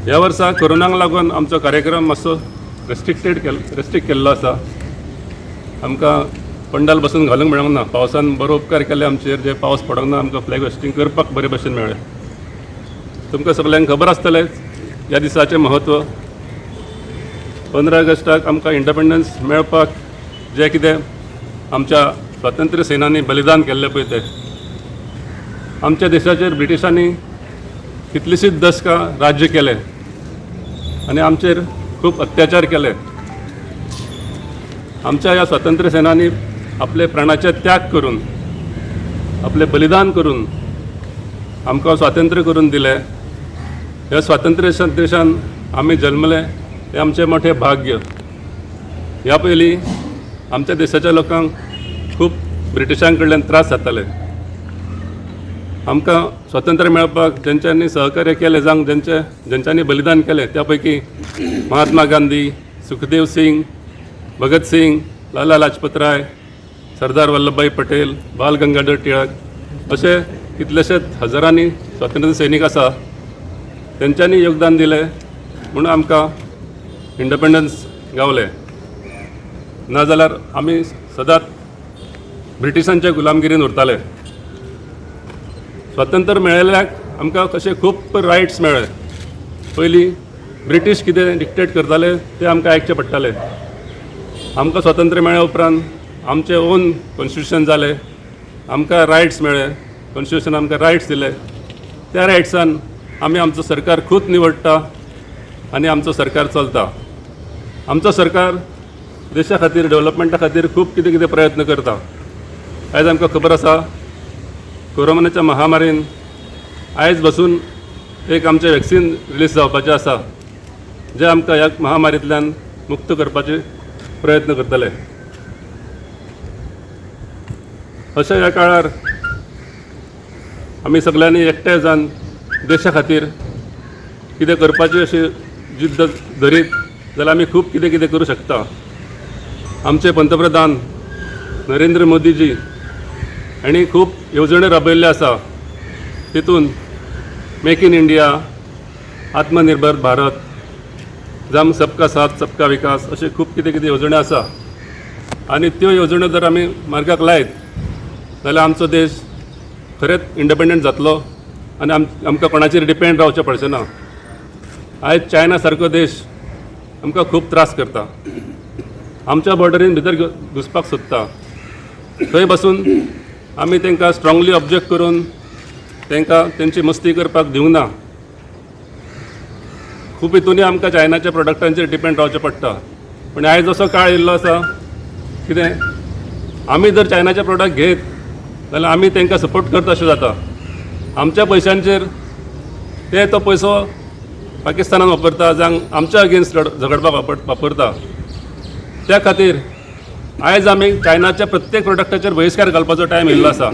ह्या वर्सा कोरोनाक लागून आमचो कार्यक्रम मातसो रेस्ट्रिक्टेड केल रेस्ट्रिक्ट केल्लो आसा. आमकां पंडाल बसून घालूंक मेळोंक ना. पावसान बरो उपकार केले आमचेर, जे पावस पडोंक ना, आमकां फ्लॅग होस्टिंग करपाक बरे भशेन मेळ्ळें. तुमकां सगल्यांक खबर आसतलेंच ह्या दिसाचें म्हत्व. 15 ऑगस्टाक आमकां इंडिपेंडन्स मेळपाक जें कितें आमच्या स्वातंत्र्य सेनांनी बलिदान केल्लें पळय, तें आमच्या देशाचेर ब्रिटिशांनी कितलींशींच दशकां राज्य केलें आनी आमचेर खूब अत्याचार केले. आमच्या ह्या स्वातंत्र्य सेनांनी आपले प्राणाचे त्याग करून, आपले बलिदान करून आमकां स्वातंत्र्य करून दिलें. ह्या स्वातंत्र्य देशान आमी जल्मले हें आमचें मोठें भाग्य. ह्या पयलीं आमच्या देशाच्या लोकांक खूब ब्रिटिशां कडल्यान त्रास जाताले. आमकां स्वातंत्र्य मेळपाक जेंच्यांनी सहकार्य केलें, जावं जेंच्यांनी बलिदान केलें, त्या पैकी महात्मा गांधी, सुखदेव सिंग, भगत सिंग, लाला लाजपत राय, सरदार वल्लभभाई पटेल, बाल गंगाधर टिळक असे कितलेशेच हजारांनी स्वातंत्र्य सैनीक आसा. तेंच्यांनी योगदान दिलें म्हणून आमकां इंडिपेंडन्स गावलें. नाजाल्यार आमी सदांच ब्रिटिशांच्या गुलामगिरीन उरताले. स्वातंत्र्य मेळिल्ल्याक आमकां कशें खूब रायट्स मेळ्ळे. पयलीं ब्रिटीश कितें डिक्टेट करताले तें आमकां आयकचें पडटालें. आमकां स्वातंत्र्य मेळ्ळ्या उपरांत आमचें ओन कॉन्स्टिट्युशन जालें, आमकां रायट्स मेळ्ळे. कॉन्स्टिट्युशन आमकां रायट्स दिले. त्या रायट्सान आमी आमचो सरकार खूद निवडटा आनी आमचो सरकार चलता. आमचो सरकार देशा खातीर, डेवलपमेंटा खातीर खूब कितें कितें प्रयत्न करता. आयज आमकां खबर आसा, कोरोनाच्या महामारीन आयज बसून एक आमचें वॅक्सीन रिलीज जावपाचें आसा, जें आमकां ह्या महामारींतल्यान मुक्त करपाचे प्रयत्न करतले. अशा ह्या काळार आमी सगल्यांनी एकठांय जावन देशा खातीर कितें करपाची अशी जिद्द धरीत जाल्यार आमी खूब कितें कितें करूं शकता. आमचे पंतप्रधान नरेंद्र मोदीजी हांणी खूब येवजण्यो राबयल्ल्यो आसा. तितून मेक इन इंडिया, आत्मनिर्भर भारत, जावं सबका साथ सबका विकास अशे खूब कितें कितें येवजण्यो आसा आनी त्यो येवजण्यो जर आमी मार्गाक लायत जाल्यार आमचो देश खरेंच इंडिपेंडंट जातलो आनी आमकां कोणाचेर डिपेंड रावचें पडचें ना. आयज चायना सारको देश आमकां खूब त्रास करता, आमच्या बॉर्डरीन भितर घुसपाक सोदता. थंय बसून आमी तांकां स्ट्रांगली ऑब्जेक्ट करून तांकां तेंची मस्ती करपाक दिवंक ना. खूब हितूनय आमकां चायनाच्या प्रोडक्टांचेर डिपेंड रावचें पडटा. पूण आयज असो काळ येयल्लो आसा, कितें आमी जर चायनाचे प्रोडक्ट घेत जाल्यार आमी तांकां सपोर्ट करता अशें जाता. आमच्या पयशांचेर ते तो पयसो पाकिस्तानान वापरता, जावं आमच्या अगेन्स्ट झगडपाक वापरता. त्या खातीर आयज आमी चायनाच्या प्रत्येक प्रोडक्टाचेर बहिश्कार घालपाचो टायम येयल्लो आसा.